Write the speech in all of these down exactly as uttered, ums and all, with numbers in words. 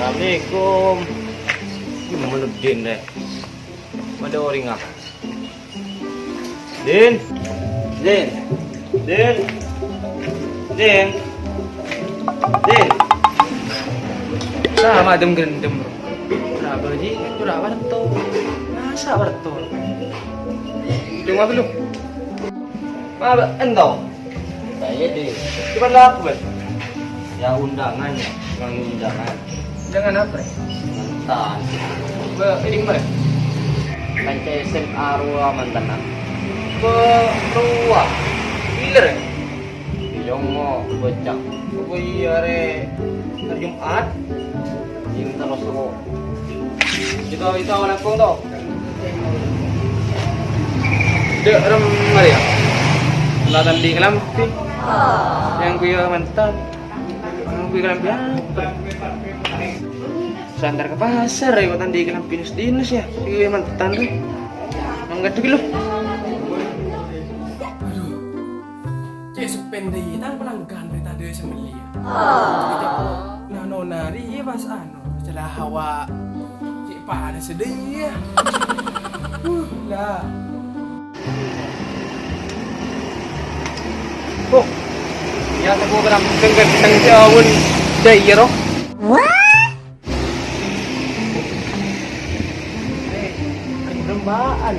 Assalamualaikum. Gimana Din deh? Pada orang ah. Din. Din. Din. Din. Din. Sama dem gendem. Ora bajingan, ora warto. Masa warto? Cuma belum. Ma, ento. Saya di. Cuma lagu, Bos. Ya, undangan, ya. Cuma undangan. Undangan apa? Mantan. Be, ini gimana? Kanca S M A rowa mantan, ah. Be, rowa. Gila, ya? Iya, ngo, bocah. Apa iya, Re? Hari Jumat? Iya, terus, kok. Kita, kita, anak kong, toh? Dek, rem, mari, ya. Kelihatan di kelambi. Yang kuya mantan. Yang kuya kelambi apa? Santar ke pasar, ya, mantan di kelambi dinas-dinas, ya. Kuya mantan, tuh. Mangga dulu. Aduh. Cè' sepèndhâ tang pelanggan rè tadâ' sè mellè. Cè' cè' nano nari yâ pas anu, celah hawa. Cè' pada sedih yâ. Huh, lah. Oh. Ya, teko berang genteng jauh. Dai yâ, roh. Eh, kembang.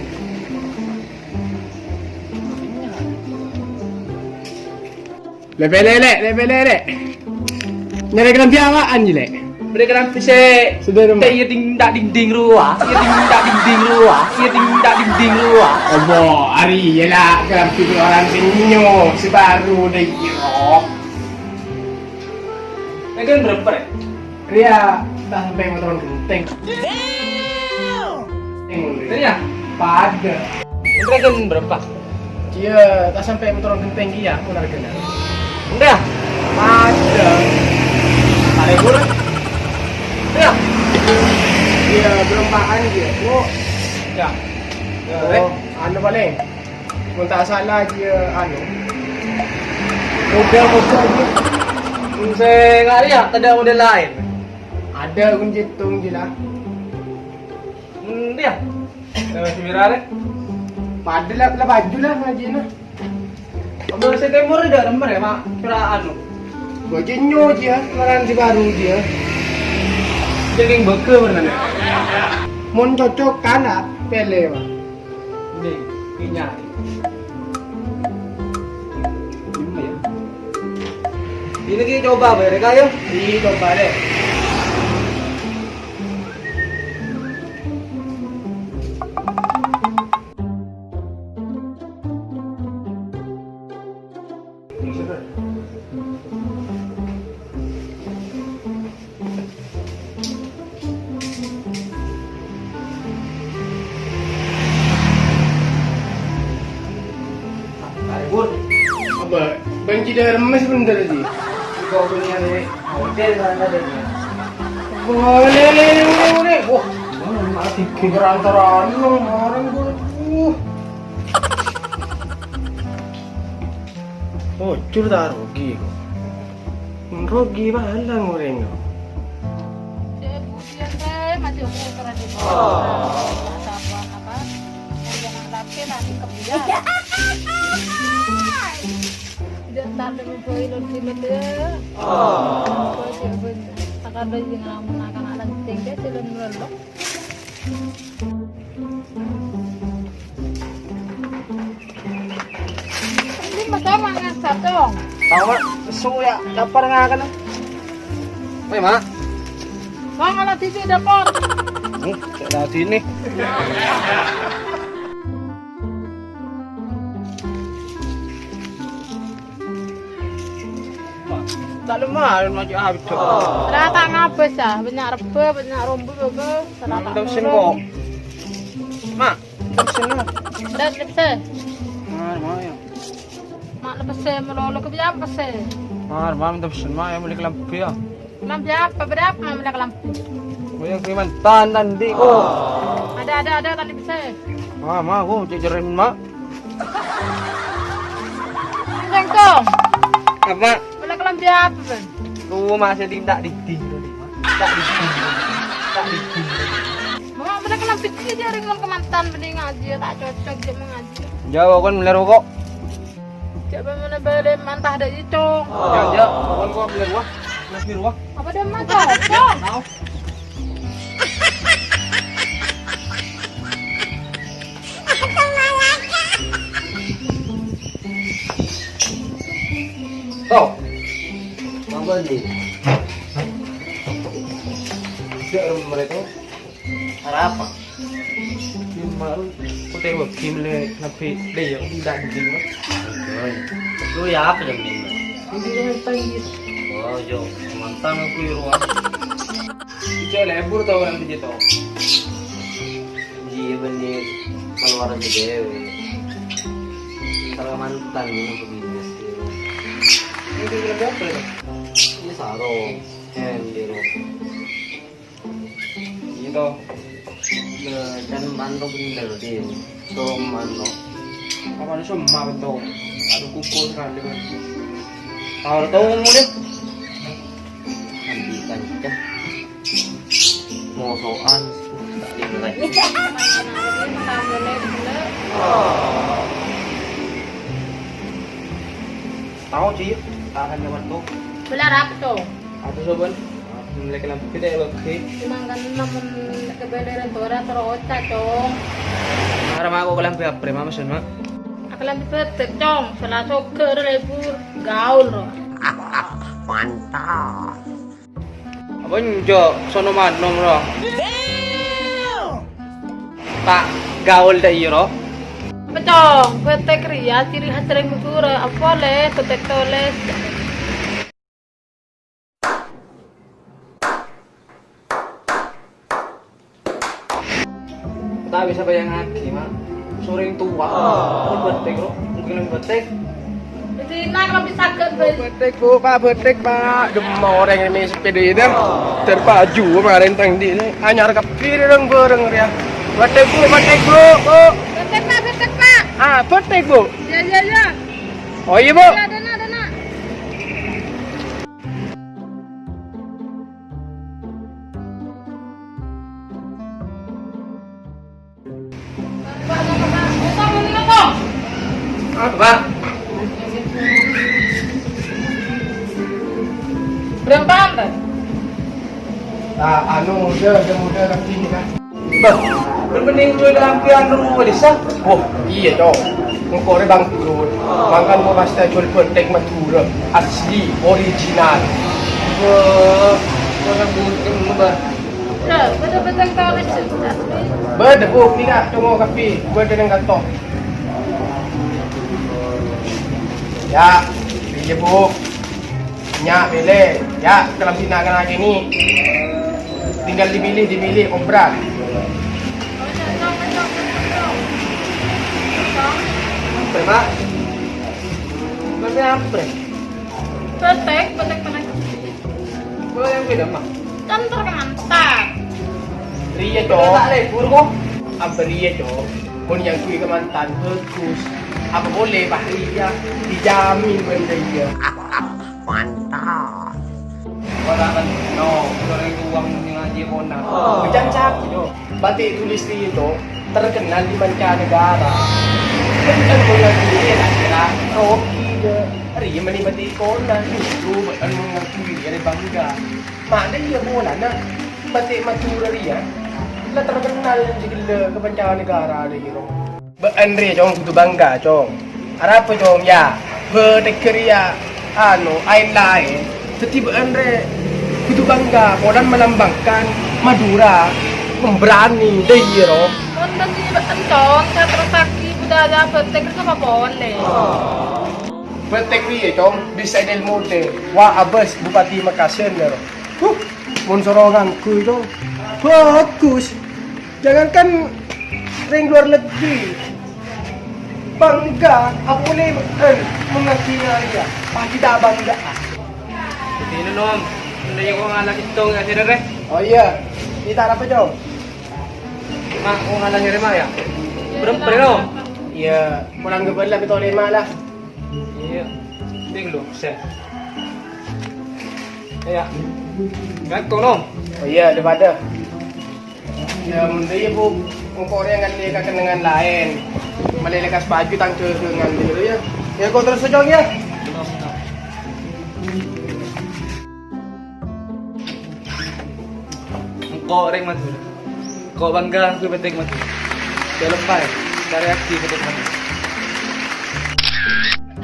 Lè-pèlè, Lè', lè-pèlè, Lè'. Nyarè kalambhi awa'an, Lè'. Bâdâ kalambhi sè Sederhana. Sè iyâ ding-, ding-ding rowa, iyâ ding-, ding-ding rowa, iyâ ding-, ding-ding rowa. Apa, arèya la kalambhi keluaran sè nyo, sè baru dâ' iyâ. Nèka bârâmpa, Rè? Rèya ta' sampè' motoron genteng. Damn! Rèya? Padâ. Rèya kan bârâmpa? Iyâ, ta' sampè' motoron genteng kèya, mon arghâna. Endah. Padâ. Palèng murah. Endah. Iyâ, bârâmpa'an kèya. Wo. Ya. Ya, Rè. Oh, anu palèng. Mon ta' sala jiyâ, anu, model, model jiyâ. Sè ngarè' yâ, tadâ' model laèn. Adâ ghun jiyâ tong jiyâ la. Mon dâ' yâ? Eh, sè mèrah, Rè? Padâ la, la baju la ngajina. Abâ' sè tèmor dâ' remmer yâ, Ma'? Pèra' anu. Baju nyo jiyâ, keluaran sè baru jiyâ. Jhâ' kèng bâgâ warnana. Mon cocok kan, la, pèlè, Ma'. Ini, ini. Ini ya. Ini ki coba bârâ, Kak, ya. Ini coba deh. Apa? Bân cè' dâremma sè bhendher, Ji. Kok punya ni? Hotel mana ada ni? Boleh, boleh, boleh. Wah, mana mati? Berantaran, orang gue. Uh. Ojur ta' rugi, kok. Rugi palang orèng, kok. Cek, budian, Rè, masih umur keren itu. Oh. Apa, apa? Yang jangan laki, nanti kebiar. Tidak, tanda mempunyai non sini, ya. Oh. Apa sih, apa? Tak ada yang ngelamun anak-anak lanting, dia jalan melolok. Ini mesti mangan satu. Tao, Mak. Nesu ya, lapar ngakan. Weh, Mak. Bang, ala titik dapur. Hmm, cek tadi nih. Ta' lemah, lemah cek abis. Ora ta' ngabis, ya. Banyak rebbe, banyak rombu, apa. Salah tak Mantap sih, nolong. Kok. Mak, mantap sih, Mak. Berat, lepse. Mar, mar, ya. Mak, lepse, melolo, ke apa, lepse? Mar, mar, mantap sih, Mak, ya, beli kelambi, ya. Kelambi apa? Berapa, Mak, beli kelambi? Oh, yang kiriman tan, tadi, kok. Ada, ada, ada, tadi, lepse. Mar, mar, kok, cek jeren, Mak. Sengkong. Apa? Beli kelambi apa, Bang? Tuh, masih tindak dinding tadi, Mak. Mama, mereka lampu sini dia ringan kemantan, mending ngaji ya, tak cocok dia mengaji. Jauh kan bener kok. Coba mana balik mantah ada itu. Ya, ya, pokoknya kok bener wah. Bener wah. Apa dia mantah? Cok. Mau. Toh. Apa ni? Cek mereka. Arapa? Cuma putih begini le, lebih le ya, tidak begini. Lu ya apa yang begini? Ini yang tadi. Oh, yo, mantan aku di rumah. Ijâ lebur tao orèng dhâddhi tao. Iyâ, bhender. Kaluarga dhâddhi. Sareng mantan, ngono begini. Ini kira-kira apa ya? Ini sarung. Hem, biru. Gitu. Nah, dan mantu bhender, Din. Tolong mantu. Apa ada semar, tau? Aduh, kukur kali, kan. Tao tao ngomong deh. Andi kanca. Mosoan. Tak dengar. Tao, Ci. Tahan zaman tuh. Belar apa tuh? Apa soban? Mulai kelambi kita ya, Bang. Mangkana namun kebeneran tora terus oca, Cong. Ara mako kelambi apa, Mak, mesen, Mak? Aku kelambi betek, Cong. Salah soge ada lebur gaul, ro. Mantap. Apa njo sono manom, ro? Tak gaul dah iyo, ro. Apa, Cong? Betek ria, ciri khas reng Madura. Apa le? Betek toles. Tak bisa bayangake, Mak. Soreng tua. Ini betek, Bro. Mungkin lebih betek. Jadi, nak lebih sakit, Bro. Betek, Bu, Pak, betek, Pak. Demma orèng ini sepeda ini. Terpaju kemarin tang di ini. Anyar kepir orang bareng dia. Betek, Bu, betek, Bu, Bu. Betek, Pak, betek, Pak. Ah, betek, Bu. Ya, ya, ya. Oh, iya, Bu. Ya, ada nak, ada nak. Apa, Pak? Berapaan, Pak? Ah, anu, muda, udah muda, tapi ini kan. Bâh, bân bânnè ghulâ kalambiyan rowa, Lisa? Oh, iyâ, Cong. Engko' rè bangkrut. Mangkana engko' pas ta' jhuwâl bâtek Madhurâ. Asli, original. Bâh, orang bunting, Bâh. Bâdâ, bâdâ, bâdâ, Cong. Bâdâ, Bu, pira, Cong, kabbhi. Bâdâ neng kanto. Ya, iyâ, Bu. Nya, mèlè. Ya, kalambhina kana' kènè'. Tinggal dimilih, dimilih, obra. Apa, Mak? Apa, apa? Bâtek, bâtek mana? Boleh yang beda, Mak? Kan terkenal. Rèya, Cong. Tak lebur, kok. Apa rèya, Cong? Mon nyangguy kemantan bagus. Apa boleh, Pak? Rèya dijamin bân rèya. Mantap. Ora kan, no, orang uang ngaji kona. Bâjâng cak, Cong. Batik tulis rèya, Cong. Terkenal di mancanegara. Bâ'ân mon ngaji rèya, kira-kira rogi, dâ. Rèya mènè batik kona, justru bâ'ân mon ngaji rèya bangga. Ma'na iyâ polana, batik Madhurâ rèya la terkenal jâ ghellâ' ka panca negara rèya, Cong. Bâ'ân rèya, Cong, kodhu bangga, Cong. Arapa, Cong, ya? Bâtek rèya, anu, aèn-laèn. Dhâddhi bâ'ân rè kodhu bangga, polana melambangkan Madhurâ, pemberani, dâ iyâ, ro. Wonten bâ'ân, Cong, saterrossaghi budaya bâtek rèya sapa polè? Bâtek rèya, Cong, bisa del mode. Wah, abâs Bupati Mekasân, ya, ro. Huh, mon soro ngangghuy, Cong. Bagus. Jangankan rèng luar negeri. Bangga, apolè, eh, mengaghi rèya. Pasti ta' bangga. Dina, Nom. Enda ya, kok ngala' cèttong ya, sira, Rè? Oh, iya. Kita apa, Cong? Mak, kok ngala' sira, Mak, ya? Beremper, Nom. Iya, pulang ke Bali, tapi tolè, Mak, lah. Iya. Ding lu, sen. Iya. Gantung, Nom. Oh iyâ, dâ-padâ. Iyâ, mon dâ' iyâ, Bu. Engko' rèya ngalè'è ka kennengngan laèn. Malè lekkas bhâjhu tang jhâjhângan, yâ. Yâ, engko' terros, Cong, yâ. Engko' orèng Madhurâ. Engko' bhângghâ ngangghuy pètèk Madhurâ. Jhâ' loppaè, carèyaghi pètèk Madhurâ.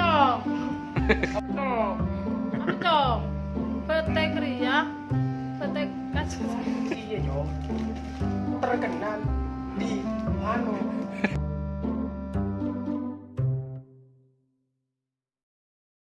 Cong. Cong. Apa, Cong? Pètèk rèya. Pètèk kasus. Iyâ, Cong. Terkenal di anu.